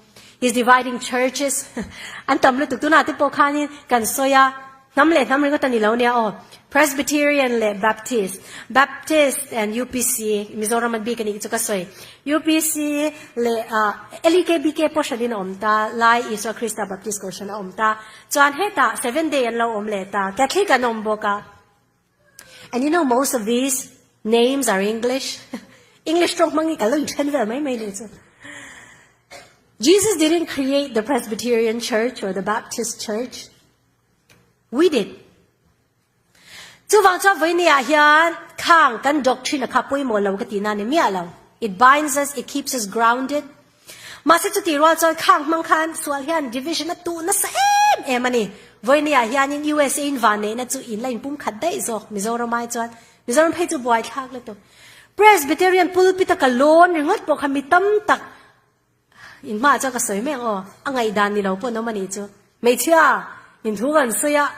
He's dividing churches. An tam lutuk tunah te pawh khanin kan sawi a. Hnam leh hnam ringawt a ni lo nia aw. Presbyterian leh Baptist, Baptist and UPC, Mizoram an bik a nih chu ka sawi. UPC leh LEKBK pawh hran in a awm ta, Lai Isua Krista Baptist Kohhran a awm ta. Chuan hetah Seventh Day an lo awm leh ta, Catholic an awm bawk a. And you know most of these names are English. English tawng hmang hi ka lo inthen vel mai mai nih chu. Jesus didn't create the Presbyterian Church or the Baptist Church. We did. Chuvang chuan vawiin ah hian khang kan doctrine a kha pawimawh lo ka tihna a ni miah lo. It binds us, it keeps us grounded. Mahse chuti rual chuan khang hmang khan sual hian division a tuh nasa em em a ni. Vawiin ah hianin USA in vanneihna chu in la inpum khat daih zawk Mizoram ai chuan. Mizoram phei chu buaithlak lutuk. Presbyterian pulpit a ka lawn ringawt pawh kha mi tam tak In hmaah chuan ka sawi mek aw, a ngaihdan ni lo pawh an awm a nih chu. Hmeichhia, in thu kan sawi a,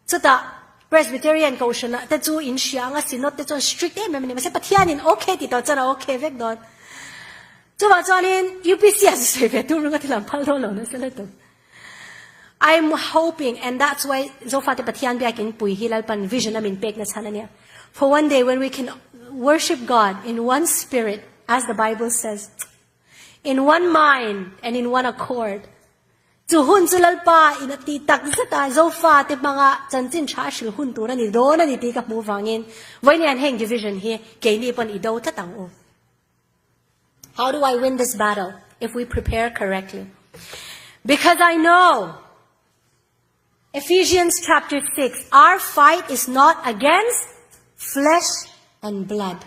chutah Presbyterian Kohhran ah te chu in hria ang a, Synod te chuan strict em em a ni, mahse Pathianin ok tih tawh chuan a ok vek dawn. Chuvang chuanin UPC ah chu sawi ve tur ringawt hi lam phal dawn lo nasa lutuk. I'm hoping and that's why Zofate Pathian biakin pui hi Lalpan vision a min pek na chhan a nia. For one day when we can worship God in one spirit as the Bible says, In one mind and in one accord. Chu hun chu Lalpa in a tih tak zet a, Zofa te hmanga chanchin tha a hrilh hun tur a ni dawn a ni tih ka hmuh vangin vawiin heng division hi keini pawn i do tlat ang u. How do I win this battle if we prepare correctly? Because I know Ephesians chapter 6 our fight is not against flesh and blood.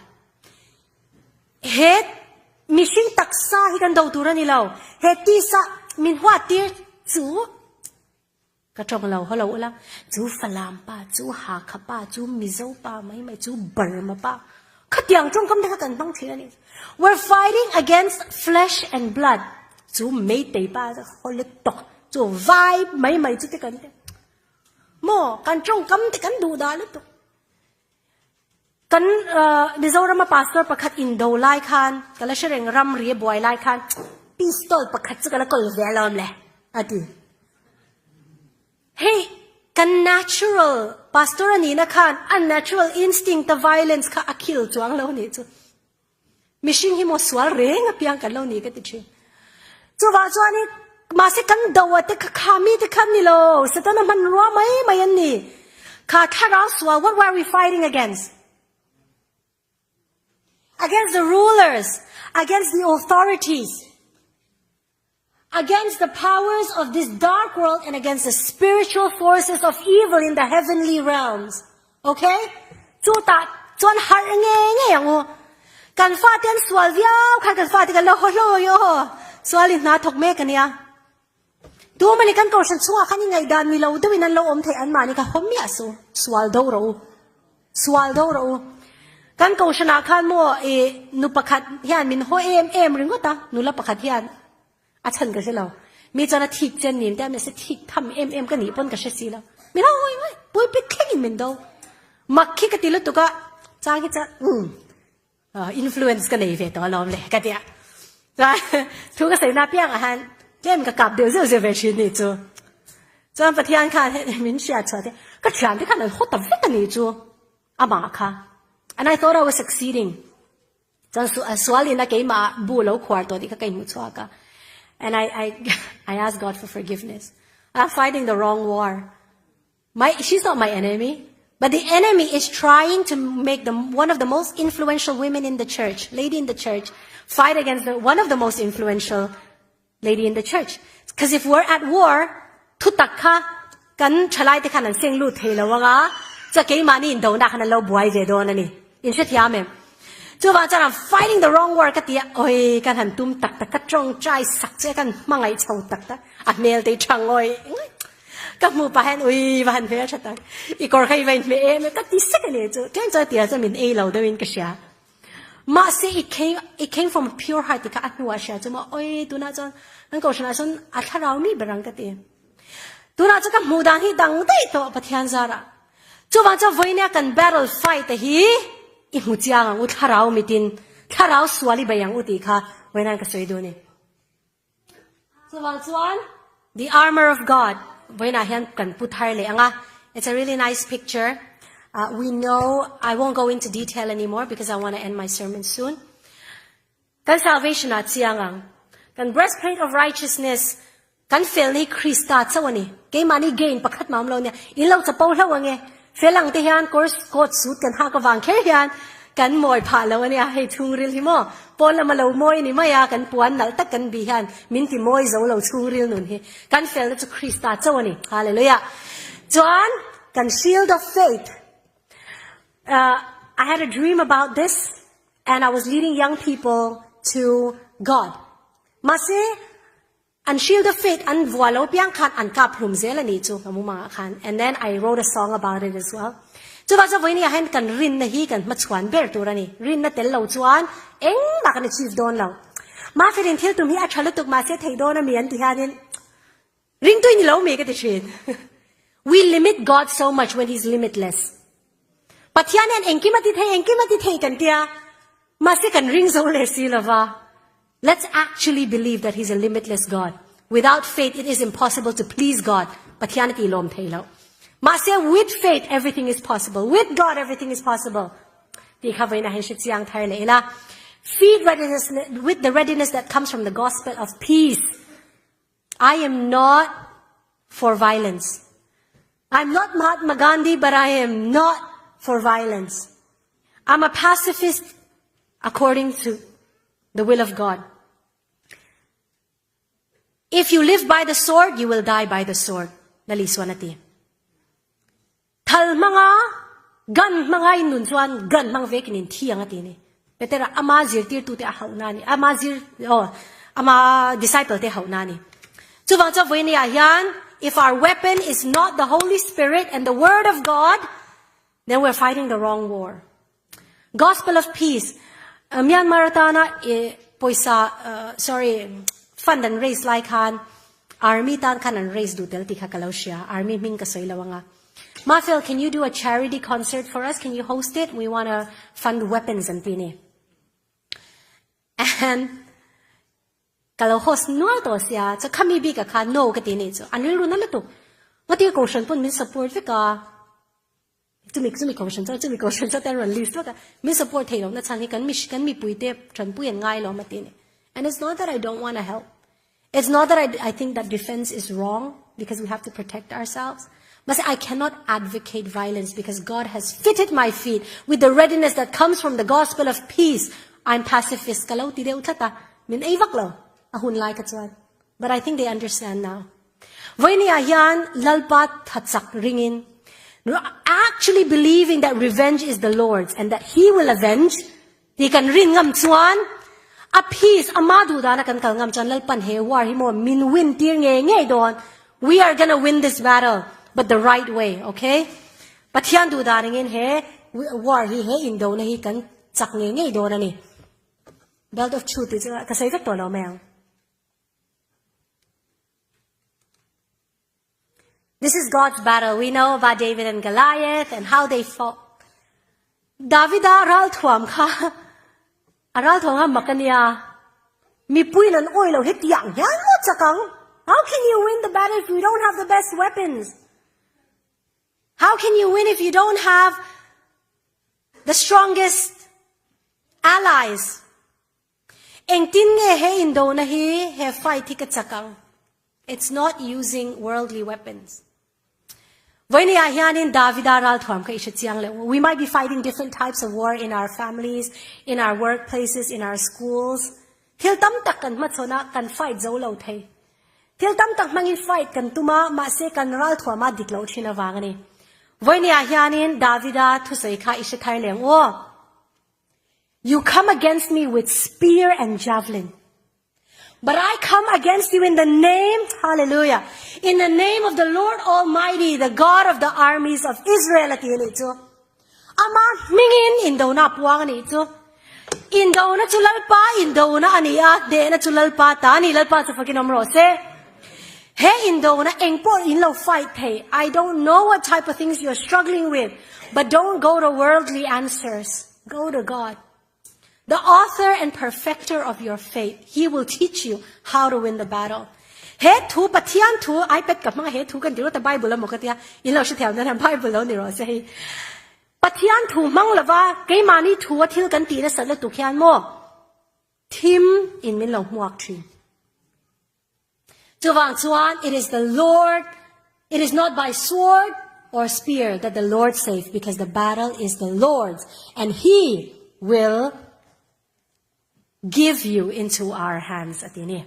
He mihring taksa hi kan do tur a ni lo. He tisa min huat tir chu ka tawng lo haw lo ula, chu Falam pa, chu Hakha pa, chu Mizo pa mai mai, chu Burma pa khatiang tawngkam te kha kan hmang thin a ni. We're fighting against flesh and blood. Chu Meitei pa haw lutuk, chu Vai mai mai chu te kan ti. Maw kan tawngkam te kan duh dah lutuk. Kan Mizorama pastor pakhat indo lai khan, ka la hre reng ramri a buai lai khan pistol pakhat chu ka la kawl ve alawm le a ti. Hei kan natural pastor a nihna khan a natural instinct a violence kha a kill chuang lo nih chu. Mihring hi maw sual reng apiang kan lo ni ka ti thin. Chuvang chuanin mahse kan do a te kha kha mi te kha an ni lo, Setana hmanrua mai mai an ni. Kha thlarau sual what were we fighting against? Against the rulers, against the authorities, against the powers of this dark world and against the spiritual forces of evil in the heavenly realms. Okay? Chutah chuan harh nge nge ang u. Kan fate an sual viau khan kan fate kan lo haw hlawi aw. Sual in hna thawk mek ania. Tu mani kan kohhran chungah khan i ngaihdan ni lo deuhin an lo awm theih an mahni kha haw miah su. Sual do rawh u. Sual do rawh u. Kan kohhranah khan maw i nu pakhat hian min haw em em ringawt a, nula pakhat hian a chhan ka hre lo. Mi chuan a thik che nin te a mese thik tham em em ka nih pawn ka hre si lo. Min haw ngawi ngawi, pulpit thlengin min do. Mak khi ka ti lutuk a, chang hi chuan umm influence ka nei ve tawh alawm le ka ti a. Chuan thu ka sawi na piangah han tlem ka kap deuh zeuh zeuh ve thin nih chu. Chuan Pathian khan min hriat chhuah te, ka thiante khan an haw ta vek a nih chu amah kha. And I thought I was succeeding. Chuan sual in a keimah bu lo khuar tawh tih kha ka inhmuh chhuak a. And I I I asked God for forgiveness. I'm fighting the wrong war. My she's not my enemy. But the enemy is trying to make the, one of the most influential women in the church, lady in the church, fight against the, one of the most influential lady in the church. Because if we're at war, thutak kha kan thalai te khan an seng lut thei lo anga cha keimahni in do na khan an lo buai ve dawn ani in hre thiam em chuvang chuan I'm fighting the wrong war ka tia oi kan han tum tak tak ka tawng trai sak che kan hmangaih chho tak tak a hmel te thang oi Ka hmuh pah hian ui va han hmel tha tak. I kawr kha i va inhmeh em e ka ti sek a ni chu. Tlem chuan a tirah chuan min ei lo deuh in ka hria. Mahse it came it came from a pure heart ti kha a hnuah hria chu maw oi tunah chuan kan kohhranah chuan a thlarau mi ber ang ka ti. Tunah chuan ka hmuh dan hi dang daih tawh Pathian zarah. Chuvang chuan vawinia kan battle fight a hi i hmu chiang ang u thlarau mitin thlarau sual i bei ang u tih kha vawiin ka sawi duh a ni. Chuvang chuan The Armour of God vawiinah hian kan pu thar leh ang a. It's a really nice picture. Uh, we know, I won't go into detail anymore because I want to end my sermon soon. Kan salvation a chiang ang. Kan breastplate of righteousness, kan fel ni Krista chauh ani. Keimahni gain pakhat mah awm lo nia. In lo chapo hlauh ange. Fel ang te hian course coat suit kan hak avang kher hian kan mawi phah lo ania. Hei chhungril hi maw pawn lama lo mawi ni mai a, kan puan nalh tak kan bih hian min ti mawi zo lo chhungril nun hi. Kan felna chu Krista chauh ani. Hallelujah. Chuan kan shield of faith. Uh, I had a dream about this and I was leading young people to God. Mahse, an shield of faith an vua lo piang khan an kap hlum zel a nih chu ka mumangah khan. And then I wrote a song about it as well. Chuvang chuan vawiin ah hian kan rinna hi kan hmachhuan ber tur a ni. Rinna tel lo chuan engmah kan achieve dawn lo. Mahse thil tum hi a tha lutuk mahse thei dawn a mi an ti hianin Ringtui ni lo mi ka ti thin. We limit God so much when he's limitless. Pathian hian engkim a ti thei, engkim a ti thei kan tia, mahse kan ring zo leh si lova. Let's actually believe that he's a limitless God. Without faith it is impossible to please God. Pathian a ti lawm thei lo. Mahse with faith everything is possible. With God everything is possible. Ti kha vawiin ah hian hre chiang thar leh ila. Feed readiness with the readiness that comes from the gospel of peace. I am not for violence. I'm not Mahatma Gandhi, but I am not for violence. I'm a pacifist according to the will of God. If you live by the sword, you will die by the sword. Naliswanati. Thal hmanga gun hmanga in nun chuan gun hmang vekin in thi ang a ti ni. Petera ama zirtirtute a hauhna a ni. Ama zir oh ama disciple te hauhna a ni. Chuvang chuan vawiin ah hian if our weapon is not the Holy Spirit and the word of God then we're fighting the wrong war. Gospel of peace Myanmar atana pawisa sorry fund an raise lai khan army tan khan an raise duh tel tih kha ka lo hria army hming ka sawi lo anga Mafel can you do a charity concert for us can you host it we wanna fund weapons an ti ni and Ka lo host nual tawh sia, chu khami bik ah khan no ka ti nih chu an rilru na lutuk. Ngatir kohhran pawn min support vek a, chumi chumi kohhran chuan chumi kohhran chuan te an rawn list vek a, min support theih lohna chhan hi kan mi kan mipui te tanpui an ngai lo a ti a ni. And it's not that I don't want to help, it's not that I I think that defense is wrong because we have to protect ourselves, mahse I cannot advocate violence because God has fitted my feet with the readiness that comes from the gospel of peace, I'm pacifist ka lo ti deuh tlat a. Min ei vak lo a hun lai kha chuan but I think they understand now. Vawiini ah hian Lalpa thachak ringin actually believing that revenge is the Lord's and that he will avenge ti kan rin ngam chuan a peace ama duh dana kan kal ngam chuan Lalpan he war hi maw min win tir ngei ngei dawn we are gonna win this battle but the right way okay Pathian duh dan ingin he war hi he indona hi kan chak ngei ngei dawn ani. Belt of truth tih chu ka sawi vek tawh lo mai ang. This is God's battle. We know about David and Goliath and how they fought. Davida ral thuam kha a ral thuam kha mak ania. Mipui an oi lo hetiang hian mo chakang. How can you win the battle if you don't have the best weapons? How can you win if you don't have the strongest allies? Engtin nge he indona hi he fight hi ka chak ang? It's not using worldly weapons. Vawiini ah hianin Davida ralthuam kha i hre chiang leh. We might be fighting different types of war in our families, in our workplaces, in our schools. Thil tam tak kan hmachhawn a, kan fight zo lo thei. Thil tam tak hmangin fight kan tum a, mahse kan ralthuam a dik loh thin avang a ni. Vawiini ah hianin Davida thusawi kha i hre thar leng aw. You come against me with spear and javelin, but I come against you in the name, hallelujah, in the name of the Lord Almighty, the God of the armies of Israel a ti a nih chu. Ama hmingin indona a puang a nih chu. Indona chu Lalpa indona a ni a, hnehna chu Lalpa ta a ni. Lalpa chu fakin awm rawh se. He indona eng pawh in lo fight thei, I don't know what type of things you are struggling with, but don't go to worldly answers, go to God. The author and perfecter of your faith, he will teach you how to win the battle. He thu Pathian thu iPad ka hmang a he thu kan ti rawt a Bible a maw ka tia in lo hrethiam dan a Bible lo ni rawh se hei. Pathian thu hmang lova keimahni thu a thil kan tih nasat lutuk hian maw thim in min lo hmuak thin. Chuvang chuan it is the Lord, it is not by sword or spear that the Lord save because the battle is the Lord's and he will give you into our hands a ti ni.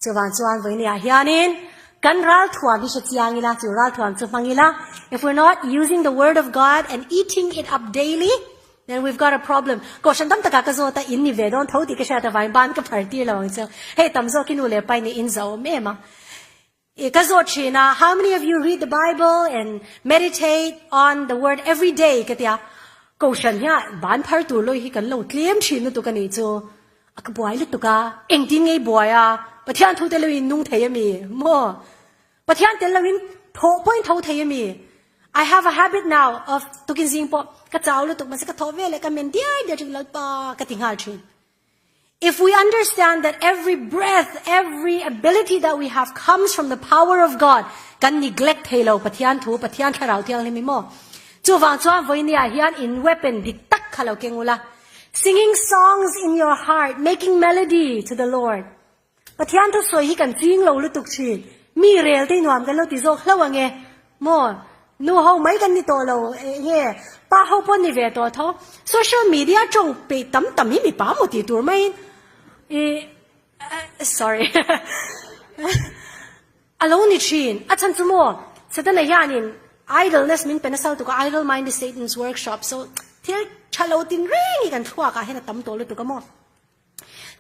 Chuvang chuan vawinia hianin kan ralthuam hi hre chiang ila, chu ralthuam chu hmang ila, if we're not using the word of God and eating it up daily, then we've got a problem. Kohhran tam takah ka zawt a, in ni ve dawn tho tih ka hriat avangin ban ka phar tir lo ang chu. Hei tam zawk hi nu leh pa in in zauh awm em a. I ka zawt thin a, how many of you read the Bible and meditate on the word every day ka tia, Kohhran hian ban phar tur lawi hi kan lo tlem thin lutuk a nih chu, a ka buai lutuk a, engtin nge i buai a, Pathian thu tel loin nung thei a mi maw? Pathian tel loin thawh pawhin tho thei a mi? I have a habit now of tukin zing pawh ka chau lutuk mahse ka thawh veleh ka men diai diai thin Lalpa ka ti nghal thin. If we understand that every breath, every ability that we have comes from the power of God, kan neglect thei lo Pathian thu, Pathian thlarau thianghlim hi maw? Chuvang chuan vawinia hian in weapon dik tak kha lo keng ula. Singing songs in your heart, making melody to the Lord. Pathian thu sawi hi kan ching lo lutuk thin. Mi rel te nuam kan lo ti zawk hlauh ange. Maw? Nu ho mai kan ni tawh lo nge? Pa ho pawh ni ve tawh tho. Social media tawng peih tam tam hi mipa maw tih tur maiin i sorry a lo ni thin. A chhan chu maw Setana hianin idleness min pe nasa lutuk a, idle mind is Satan's workshop so thil tha lo tin reng hi kan thluak ah hian a tam tawh lutuk a maw.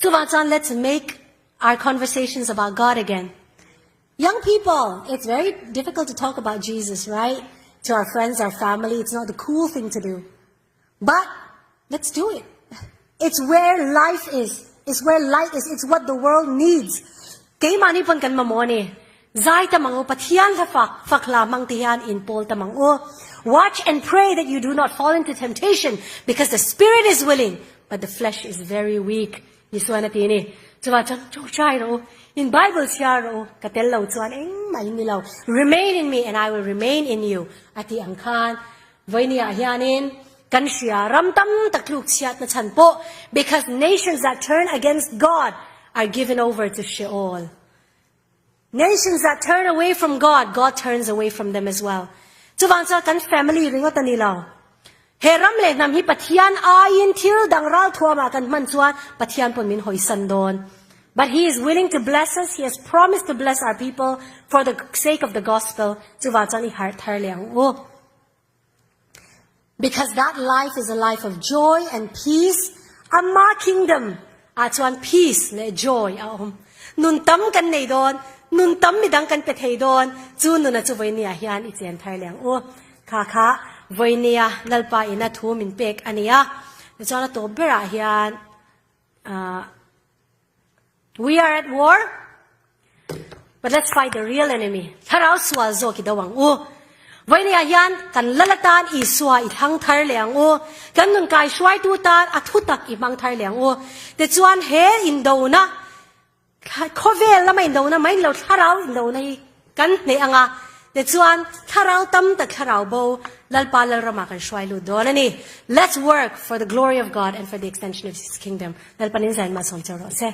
Chuvang chuan let's make our conversations about God again. Young people, it's very difficult to talk about Jesus, right? To our friends, our family, it's not the cool thing to do. But let's do it. It's where life is. It's where light is. It's what the world needs. Keimahni pawn kan mamawh a ni. Zai tam ang u, Pathian hla fak, fak hla hmang te hian in pawl tam ang u. Watch and pray that you do not fall into temptation because the spirit is willing but the flesh is very weak. Isuan a ti a ni. Chuvah chuan tawngtai rawh u, in Bible chhiar rawh u, ka tel lo chuan engmah in ni lo. Remain in me and I will remain in you a tih ang khan vawinia hianin kan hria ram tam tak tluk chhiatna chhan pawh because nations that turn against God are given over to Sheol. Nations that turn away from God, God turns away from them as well. Chuvang chuan kan family ringawt a ni lo. He ram leh hnam hi Pathian aiin thil dang ral thuamah kan hman chuan Pathian pawn min hawisan dawn. But he is willing to bless us, he has promised to bless our people for the sake of the gospel. Chuvang chuan i harh thar leh ang u. Because that life is a life of joy and peace, Ama kingdom ah chuan peace leh joy a awm. Nun tam kan nei dawn, nun tam midang kan pe thei dawn, chu nuna chu vawinia hian i chen thar leh ang u. Kha kha vawinia Lalpa ina thu min pek a ni a, tichuan a tawp berah hian ah We are at war, but let's fight the real enemy. Thlarau sual zawk i do ang u. Vawinia hian kan lal atan Isua i thlang thar leh ang u. Kan nun kai hruaitu tan a thu tak i hmang thar leh ang u. Tichuan he indona, khawvel lama indona mai ni lo thlarau indona hi kan hneh ang a. Tichuan thlarau tam tak thlarau bo Lalpa Lalramah kan hruai lut dawn a ni. Let's work for the glory of God and for the extension of His kingdom. Lalpanin zain malsawm cheu rawh se.